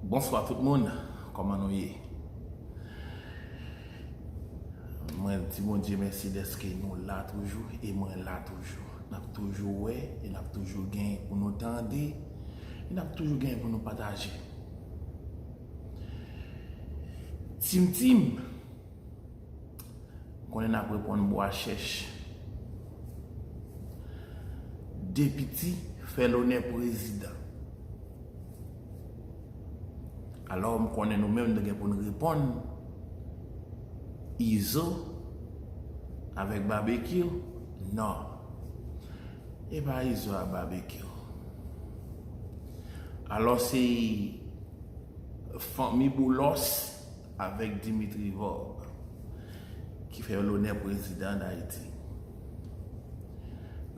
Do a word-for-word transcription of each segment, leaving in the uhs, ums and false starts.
Bonswa tout moun, kòman nou ye? Mwen di Bondye mèsi dèske nou la toujou e mwen la toujou. N ap toujou wè e n ap toujou gen pou nou tande e n ap toujou gen pou nou pataje. Tim Tim, konnen n ap reponn bwa chèch. De piti fè lonè prezidan. Alò, m konnen nou menm nou gen pou n reponn Izo avèk Babekyou. Non. E pa Izo ak Babekyou. Alò, se fanmi Boulos avèk Dimitri Vorbe ki fè lonè prezidan Dayiti.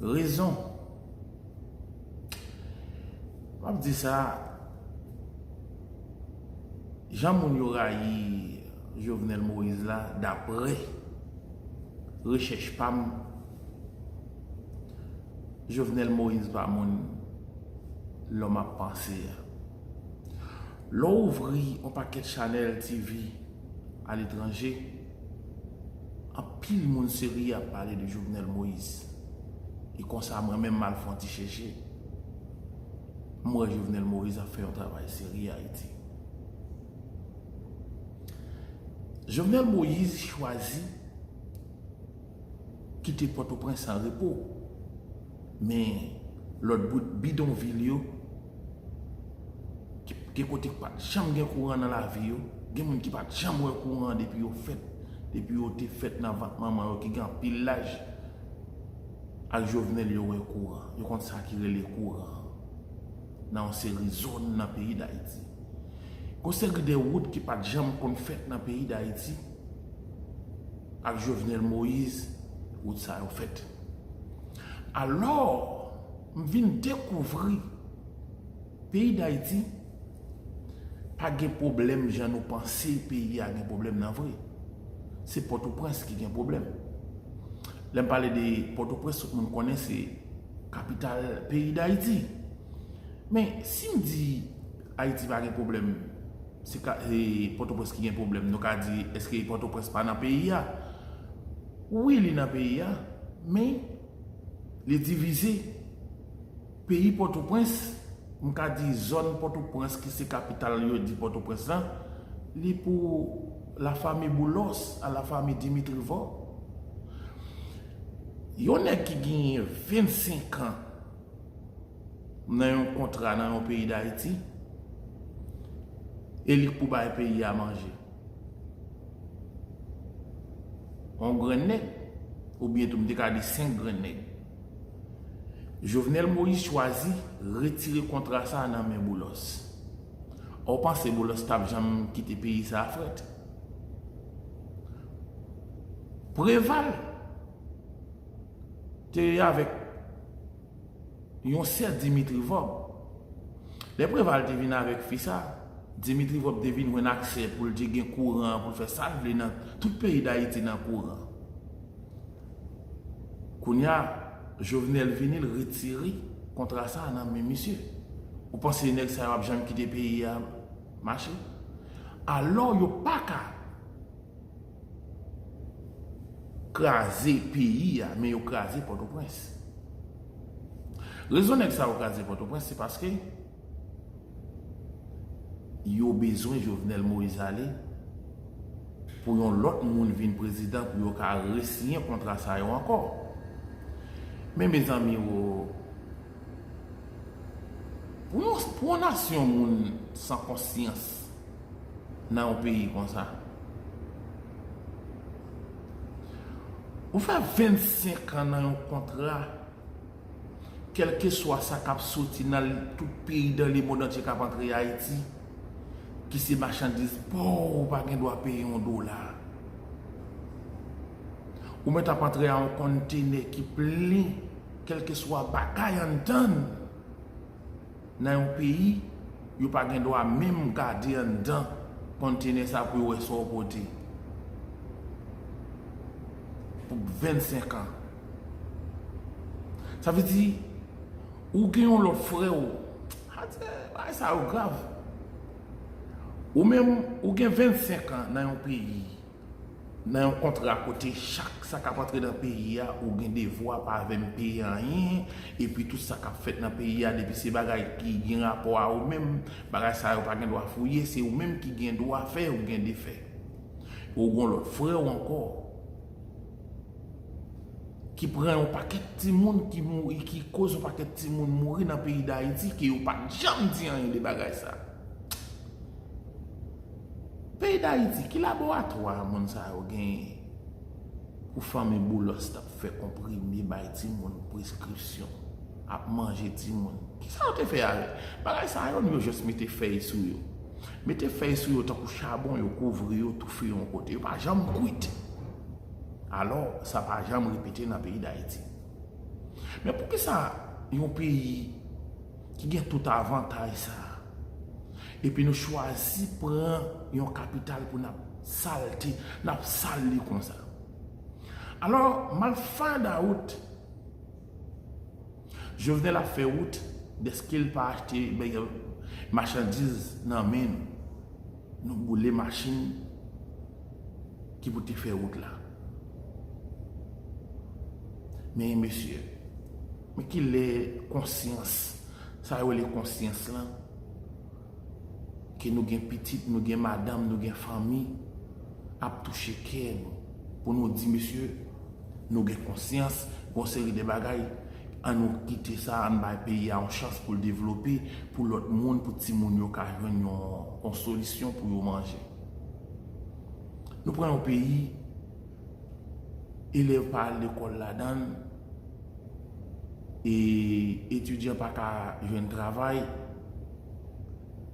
Rezon, m ap di sa, jan moun yo rayi Jovenel Moïse la, daprè rechèch pa m, Jovenel Moïse pa moun lòm ap panse a. Lè w ouvri yon pakèt chanèl T V aletranje, anpil moun serye ap pale de Jovenel Moïse. E konsa, mwen menm, m al fè yon ti chèche. M wè Jovenel Moïse ap fè yon travay serye Ayiti. Jovenel Moïse chwazi kite Pòtoprens an repo. Men lòt bout bidonvil yo, ki, gen kote ki pa t janm gen kouran nan lavi yo, gen moun ki pa t janm wè kouran depi yo fèt, depi yo te fèt nan vant manman yo, ki gen anpil laj, ak Jovenel yo wè kouran. Yo konn sa ki rele kouran nan yon seri zòn nan peyi Dayiti. Gon seri de wout ki pa t janm konn fèt nan peyi Dayiti, ak Jovenel Moïse, wout sa yo fèt. Alò, m vin dekouvri peyi Dayiti pa gen pwoblèm jan nou panse peyi a gen pwoblèm nan vre. Se Pòtoprens ki gen pwoblèm. Lè m pale de Pòtoprens, tout moun konnen se kapital peyi Dayiti. Men, si m di Ayiti pa gen pwoblèm, se ka, e, Pòtoprens ki gen pwoblèm, nou ka di, èske Pòtoprens pa nan peyi a? Wi, li nan peyi a, men li divize. Peyi Pòtoprens, m ka di zòn Pòtoprens ki se kapital yo di Pòtoprens lan, li pou lafanmi Boulos a lafanmi Dimitri Vorbe. Yon nèg ki genyen vennsenk an nan yon kontra nan yon peyi Dayiti, e li k pou bay peyi a manje. Yon grenn nèg, oubyen tou m te ka di senk grenn nèg. Jovenel Moïse chwazi retire kontra sa nan men Boulos. Ou panse Boulos t ap janm kite peyi sa frèt? Preval te avèk yon sè Dimitri Vorbe. Lè Preval te vin avèk fi sa, Dimitri Vorbe te vin jwenn aksè pou l te gen kouran, pou l fè sa l vle nan tout peyi Dayiti nan kouran. Kounye a, Jovenel vini, l retire kontra sa nan men misye. Ou panse nèg sa yo ap janm kite peyi a mache? Alò, yo pa ka kraze peyi a, men yo kraze Pòtoprens. Rezon nèg sa yo kraze Pòtoprens, se paske yo bezwen Jovenel Moïse ale pou yon lòt moun vin prezidan pou yo ka resiyen kontra sa yo ankò. Men, mezanmi, wo, pou yon, pou yon nasyon moun san konsyans nan yon peyi konsa, ou fè vennsenk an nan yon kontra, kèlkeswa sa k ap soti nan tout peyi dan lemonn antye k ap antre Ayiti, ki se machandiz pa w, ou pa gen dwa peye yon dola. Ou mèt ap antre a yon konntenè ki plen, kèlkeswa bagay anndan l, nan yon peyi, yo pa gen dwa menm gade anndan konntenè sa pou yo wè sa w pote. Pou vennsenk an. Sa vle di, ou gen yon lòt frè w. Sa di, bagay sa yo grav. Ou menm, ou gen vennsenk an nan yon peyi, nan yon kontra kote chak sa k ap antre nan peyi a, ou gen devwa pa janm peye anyen, epi tout sa k ap fèt nan peyi a, depi se bagay ki gen rapò a ou menm, bagay sa yo pa gen dwa fouye, se ou menm ki gen dwa fè, ou gen de fè. Ou gen lòt frè w ankò ki pran yon pakèt timoun ki mouri, ki koz yon pakèt timoun mouri nan peyi Dayiti, ke yo pa t janm di anyen de bagay sa. Peyi Dayiti, ki laboratwa moun sa yo genyen pou fanmi Boulos t ap fè konprime bay timoun preskripsyon, ap manje timoun? Kisa yo te fè avè bagay sa yo? Nou yo jis mete fèy sou yo. Mete fèy sou yo tankou chabon, yo kouvri yo, toufe yo yon kote. Yo pa janm kwit. Alò, sa pa janm repete nan peyi Dayiti. Men poukisa yon peyi ki gen tout avantaj sa, epi nou chwazi pran yon kapital pou n ap salte, n ap sal li konsa? Alò, m al find out, Jovenel ap fè wout, dèske l pa achte, ben, machandiz nan men nou. Nou boule machin ki pou te fè wout la. Men mesye, men kilè konsyans, sa yo rele konsyans lan, ke nou gen pitit, nou gen madanm, nou gen fanmi, ap touche kè nou, pou nou di, mesye, nou gen konsyans, gon seri de bagay, ann nou kite sa, ann bay peyi a yon chans pou l devlope, pou lòt moun, pou timoun yo ka jwenn yon, yon solisyon pou yo manje. Nou pran yon peyi, elèv pa al lekòl ladan l, e etidyan pa ka jwenn travay,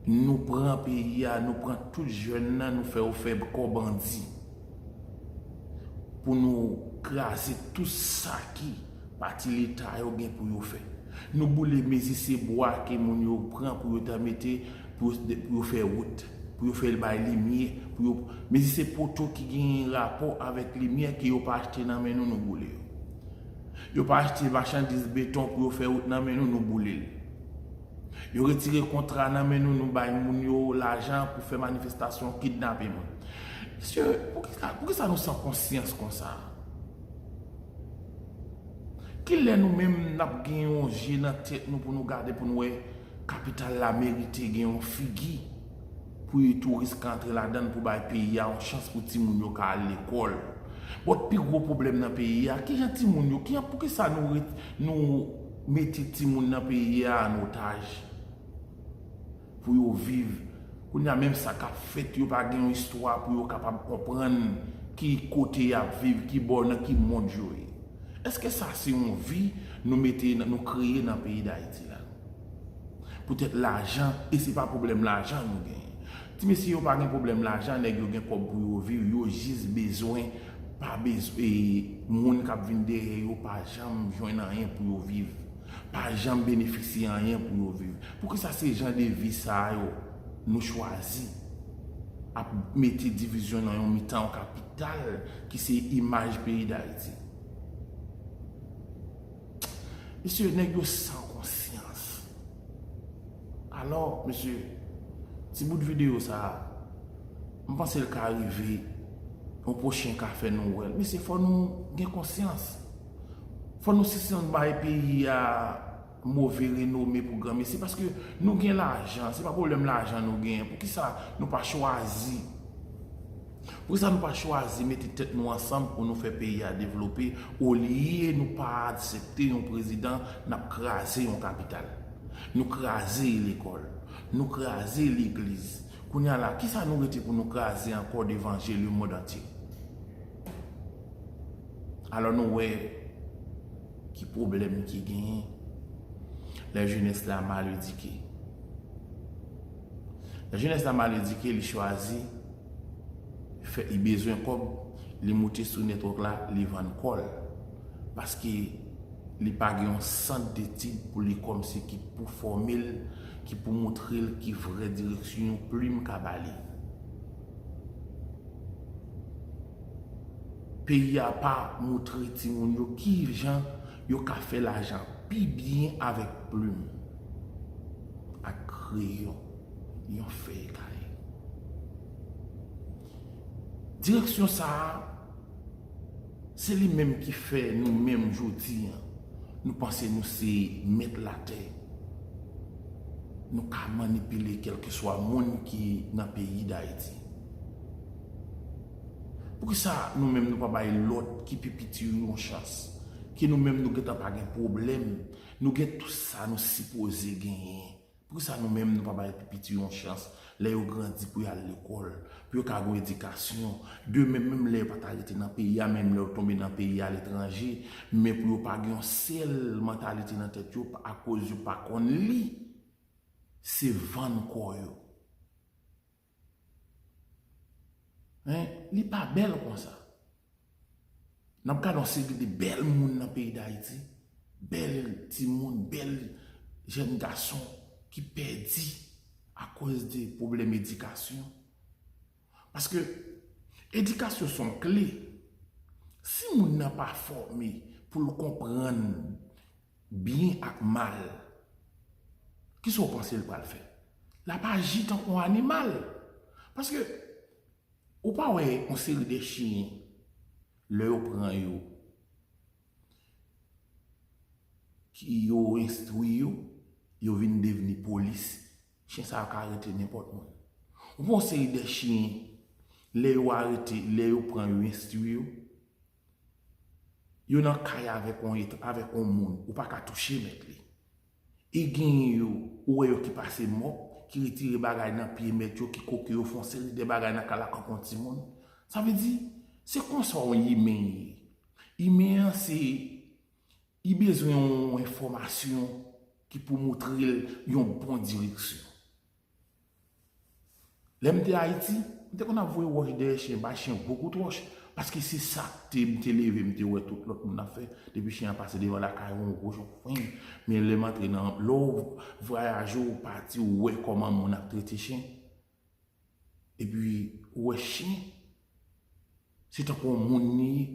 nou pran peyi a, nou pran tout jèn nan, nou fè yo fè kò bandi. Pou nou kraze tout sa ki pati Leta yo gen pou yo fè. Nou boule mezi se bwa ke moun yo pran pou yo ta mete, pou yo, pou yo fè wout, pou yo fè bay limyè, pou yo, mezi se poto ki gen rapò avèk limyè ke yo pa achte nan men nou, nou boule yo. Yo pa achte machandiz beton pou yo fè wout nan men nou, nou boule l. Yo retire kontra nan men nou, nou bay moun yo lajan pou fè manifestasyon, kidnape moun. Mesye, poukisa, poukisa nou san konsyans konsa? Kilè nou menm n ap gen yon je nan tèt nou pou nou gade pou nou wè kapital la merite gen yon figi pou touris ka antre ladan l pou bay peyi a yon chans pou timoun yo ka al lekòl? But pi gwo pwoblèm nan peyi a, kijan timoun yo, kijan, poukisa nou ret, nou mete timoun nan peyi a an otaj? Pou yo viv. Kounye a, menm sa k ap fèt, yo pa gen yon istwa pou yo kapab konprann ki kote y ap viv, ki bò, nan ki mond yo ye. Èske sa se yon vi nou mete nan, nou kreye nan peyi Dayiti la? Poutèt lajan, e se pa pwoblèm lajan nou genyen. Ti mesye yo pa gen pwoblèm lajan, nèg yo gen kòb pou yo viv, yo jis bezwen, pa bezwen, e moun k ap vin dèyè yo pa janm jwenn anyen pou yo viv. Pa janm benefisye anyen pou yo viv. Poukisa se jan de vi sa yo nou chwazi ap mete divizyon nan yon mitan yon kapital ki se imaj peyi Dayiti? Mesye, nèg yo san konsyans. Alò, mesye, ti bout videyo sa a, m panse l ka rive yon pwochen ka fè nou wè l. Mesye, fò nou gen konsyans. Fò nou sispann bay peyi a move renome pou granmesi, paske nou gen lajan, se pa pwoblèm lajan nou genyen. Poukisa nou pa chwazi? Poukisa nou pa chwazi mete tèt nou ansanm pou nou fè peyi a devlope, olye nou pa aksepte yon prezidan n ap kraze yon kapital? Nou kraze lekòl, nou kraze legliz. Kounye a la, kisa nou rete pou nou kraze ankò devan je lemonn antye? Alò nou wè ki pwoblèm ki genyen. Lajenès la mal edike. Lajenès la mal edike, li chwazi fè, li bezwen kòb, li moute sou network la, li vann kò l. Paske li pa gen yon sant detid pou li kòmsi ki pou fòme l, ki pou moutre l ki vrè direksyon yon plim ka ba li. Peyi a pa moutre timoun yo kijan yo ka fè lajan pi byen avèk plim, ak kreyon, yon fèy kaye. Direksyon sa a, se li menm ki fè nou menm jodi a, nou panse nou se mèt latè. Nou ka manipile kèlkeswa moun ki nan peyi Dayiti. Poukisa nou menm nou pa bay lòt ki pi piti yo yon chans? Ke nou menm nou gentan pa gen pwoblèm, nou gen tout sa nou sipoze genyen. Poukisa nou menm nou pa bay pi piti yo yon chans lè yo grandi pou y al lekòl, pou yo ka gen yon edikasyon? Demen, menm lè yo pa ta rete nan peyi a, menm lè yo tonbe nan peyi aletranje, men pou yo pa gen yon sèl mantalite nan tèt yo akoz yo pa konn li, se vann kò yo. Hein? Li pa bèl konsa. N ap gade yon seri de bèl moun nan peyi Dayiti, bèl timoun, bèl jèn gason ki pèdi akoz de pwoblèm edikasyon. Paske edikasyon se yon kle. Si moun nan pa fòme pou l konprann byen ak mal, kisa w panse l pral fè? L ap aji tankou yon animal. Paske ou pa wè yon seri de chen, lè yo pran yo, ki yo enstwi yo, yo vin devni polis. Chen sa yo ka arete nenpòt moun. Ou pran yon seri de chen, lè yo arete, lè yo pran yo, enstwi yo, yo nan kay avèk yon, avèk yon moun, ou pa ka touche mèt li. E genyen yo, ou wè yo ki pase mòp, ki retire bagay nan pye mèt yo, ki koke yo, fè yon seri de bagay nan kay la, kanpe yon timoun. Sa vle di, se konsa yon imen ye. Imen an se, li bezwen yon enfòmasyon ki pou moutre l yon bon direksyon. Lè m te Ayiti, m te konn ap voye wòch dèyè chen, bay chen gwo kout wòch. Paske se sa k te, m te leve, m te wè tout lòt moun ap fè. Depi chen an pase devan lakay ou, yon gwo chen, fwen. Men lè m antre nan, lè w vwayaje, ou pati, ou wè kòman moun ap trete chen. Epi, ou wè chen, se tankou yon moun li ye.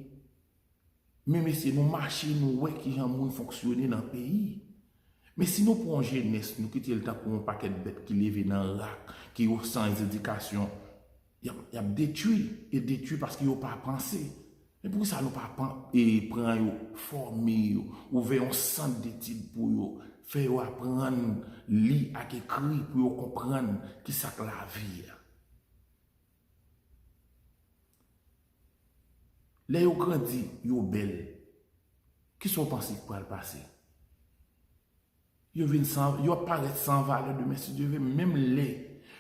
Men mesye, nou mache, nou wè kijan moun fonksyone nan peyi. Men si nou pran yon jenès, nou kite l tankou yon pakèt bèt ki leve nan rak, ki yo san edikasyon, y ap, y ap detwi, e detwi paske yo pa panse. Men poukisa nou pa pran, e pran yo, fòme yo, ouvè yon sant detid pou yo, fè yo aprann li ak ekri, pou yo konprann kisa k lavi a? Lè yo grandi, yo bèl. Kisa w panse ki pral pase? Yo vin san, yo ap parèt san valè demen, si Dye vle, menm lè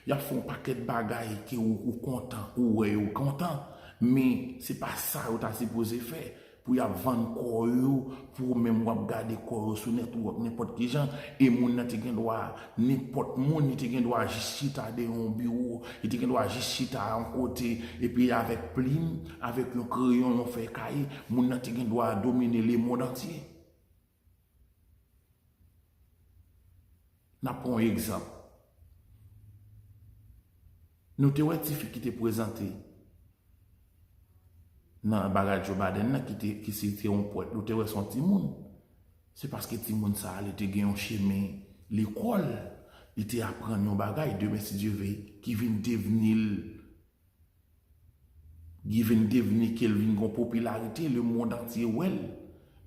y ap fè yon pakèt bagay ke ou, ou kontan, ou wè yo kontan, men se pa sa yo ta sipoze fè. Pou y ap vann kò yo, pou ou menm w ap gade kò yo sou nètwòk nenpòt ki jan, e moun nan te gen dwa, nenpòt moun, li te gen dwa jis chita dèyè yon biwo, li te gen dwa jis chita yon kote, epi avèk plim, avèk yon kreyon, yon fèy kaye, moun nan te gen dwa domine lemonn antye. N ap pran yon egzanp. Nou te wè tifi ki te prezante nan bagay Joe Biden nan, ki te, ki se te yon pwèt, nou te wè se yon timoun. Se paske timoun sa a, li te gen yon chemen lekòl, li te aprann yon bagay, demen, si Dye vle, ki vin devni l, ki vin devni, ke l vin gen yon popilarite, lemonn antye wè l.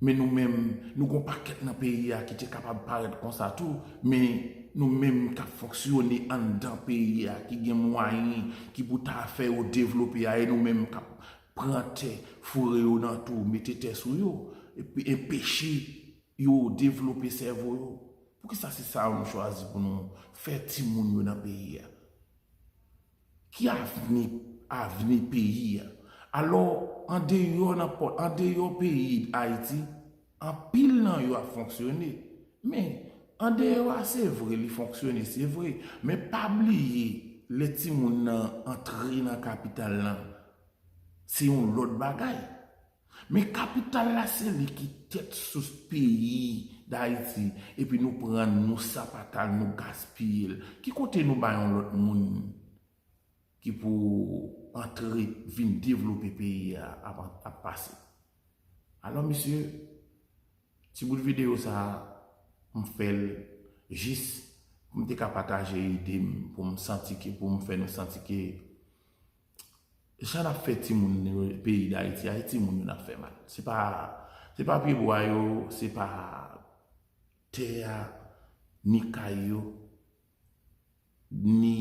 Men nou menm, nou gen yon pakèt nan peyi a ki te kapab parèt konsa tou, men nou menm k ap fonksyone anndan peyi a, ki gen mwayen, ki pou ta fè yo devlope a, e nou menm k ap pran tè, foure yo nan twou, mete tè sou yo, epi enpeche yo devlope sèvo yo. Poukisa se sa yo nou chwazi pou nou fè timoun yo nan peyi a? Ki avni, avni peyi a? Alò, andeyò nan pò-, andeyò peyi Ayiti, anpil nan yo ap fonksyone. Men, andeyò a, se vre, li fonksyone, se vre. Men pa bliye, lè timoun nan antre nan kapital lan, se yon lòt bagay. Men kapital la, se li ki tèt sous peyi Dayiti, epi nou pran l, nou sapata l, nou gaspiye l. Ki kote nou bay yon lòt moun ki pou antre, vin devlope peyi a ap, ap pase? Alò, mesye, ti bout videyo sa a, m fè l jis pou m te ka pataje ide m, pou m santi ke, pou m fè nou santi ke Jan n ap fè timoun yo peyi Dayiti a, e timoun yo n ap fè mal. Se pa, se pa pyebwa yo, se pa tè a, ni kay yo, ni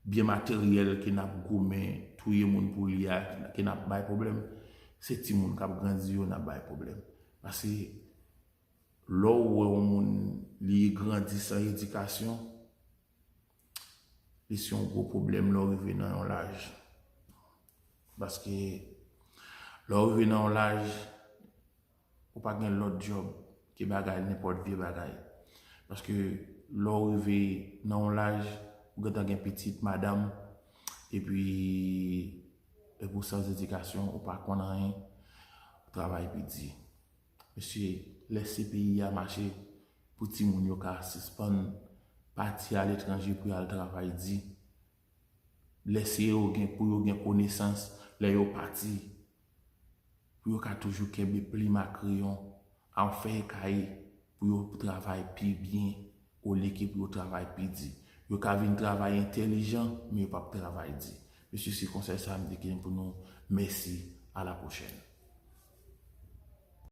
byen materyèl ke n ap goumen, touye moun pou li a, ke n ap bay pwoblèm. Se timoun k ap grandi yo n ap bay pwoblèm. Paske lè w wè yon moun li grandi san edikasyon, li se yon gwo pwoblèm lè w rive nan yon laj. Paske lè w rive nan yon laj, ou pa gen lòt djòb ke bagay, nenpòt vye bagay. Paske lè w rive nan yon laj, ou gentan gen pitit, madanm, epi, epi w san edikasyon, ou pa konn anyen, travay pi di. Mesye, lèse peyi a mache pou timoun yo ka sispann pati aletranje pou y al travay di. Lèse yo gen, pou yo gen konesans lè yo pati. Pou yo ka toujou kenbe plim ak kreyon, an fèy kay, pou yo travay pi byen, olye ke pou yo travay pi di. Yo ka vin travay entèlijan, men yo p ap travay di. Mesye, se konsèy sa a m te gen pou nou. Mèsi, a la pwochèn.